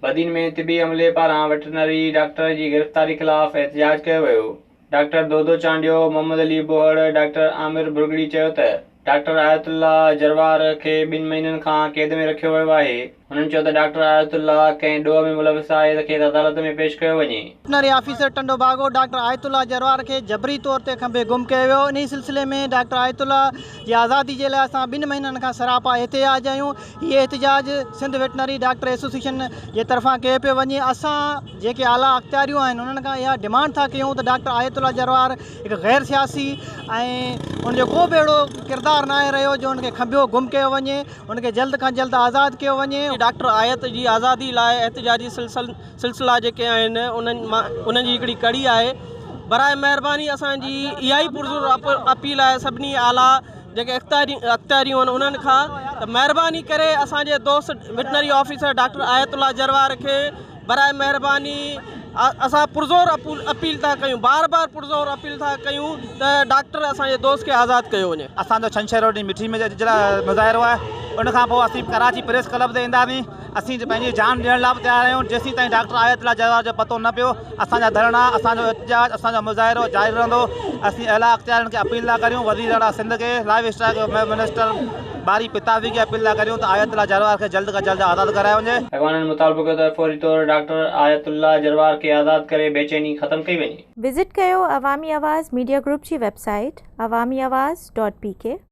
بدين ۾ طبي عملي پاران وٽرنري ڊاڪٽر جي گرفتاري خلاف احتجاج ڪيو ويو، ڊاڪٽر دودو چانڊيو، محمد علي ٻوهڙ، ڊاڪٽر عامر ڀرڳڙي چيو ته ڊاڪٽر آيت الله جروار کي ٻن مهينن کان قيد ۾ رکيو ويو آهي، هنن چيو ته ڊاڪٽر آيت الله ڪنهن ڏوهه ۾ ملوث آهي ته کيس عدالت ۾ پيش ڪيو وڃي. Veterinary officer Tando Bago doctor Ayatullah Jarwar کي جبري طور تي کنڀي گم ڪيو ويو، انهي سلسلي ۾ ڊاڪٽر آيت الله جي آزادي جي لاء اسان ٻن مهينن کان سراپا احتجاج آهيون، هي احتجاج سنڌ ويٽنري ڊاڪٽر ايسوسيئيشن جي طرفان ڪيو پيو وڃي، اسان جيڪي اعليٰ اختياريون آهن انهن کان اها ڊمانڊ ٿا ڪيون ته ڊاڪٽر آيت الله جروار هڪ غير سياسي ۽ ان جو ڪو به اهڙو ڪردار ناهي رهيو جو ان کي کنڀيو گم ڪيو وڃي ان کي جلد کان جلد آزاد ڪيو وڃي. ڊاڪٽر آيت جي آزادي لاء احتجاجي سلسلا جيڪي آهن انهن مان انهن جي هڪڙي ڪڙي آهي براء مهرباني اسان جي اها ئي پرزور اپيل آهي سڀني اعليٰ جيڪي اختياريون آهن انهن کان ته مهرباني ڪري اسان جي دوست veterinary officer doctor Ayatullah Jarwar کي براء مهرباني اسان پرزور اپيل ٿا ڪيون بار بار پرزور اپيل ٿا ڪيون ته ڊاڪٽر اسان جي دوست کي آزاد ڪيو وڃي. اسان جو ڇنڇر ڏينهن مٺي ۾ مظاهرو آهي ان کان پوء اسين ڪراچي پريس ڪلب تي اينداسين اسين پنهنجي جان ڏيڻ لاء به تيار آهيون جيسين تائين ڊاڪٽر آيت الله جروار جو پتو نه پيو اسان جا ڌرڻا اسان جو احتجاج اسان جو مظاهرو جاري رهندو اسين اعليٰ اختيارين کي اپيل ٿا ڪريون وزير اعليٰ سنڌ کي لائيو اسٽاڪ منسٽر باري پتافي کي اپيل ٿا ڪريون ته آيت الله جروار کي جلد کان جلد آزاد ڪرايو وڃي. اڳواڻن مطالبو ڪيو ته فوري طور ڊاڪٽر آيت الله جروار کي آزاد ڪري بيچيني ختم ڪئي وڃي. وزٽ ڪيو عوامي آواز ميڊيا گروپ جي website Awami Awaz dot P K.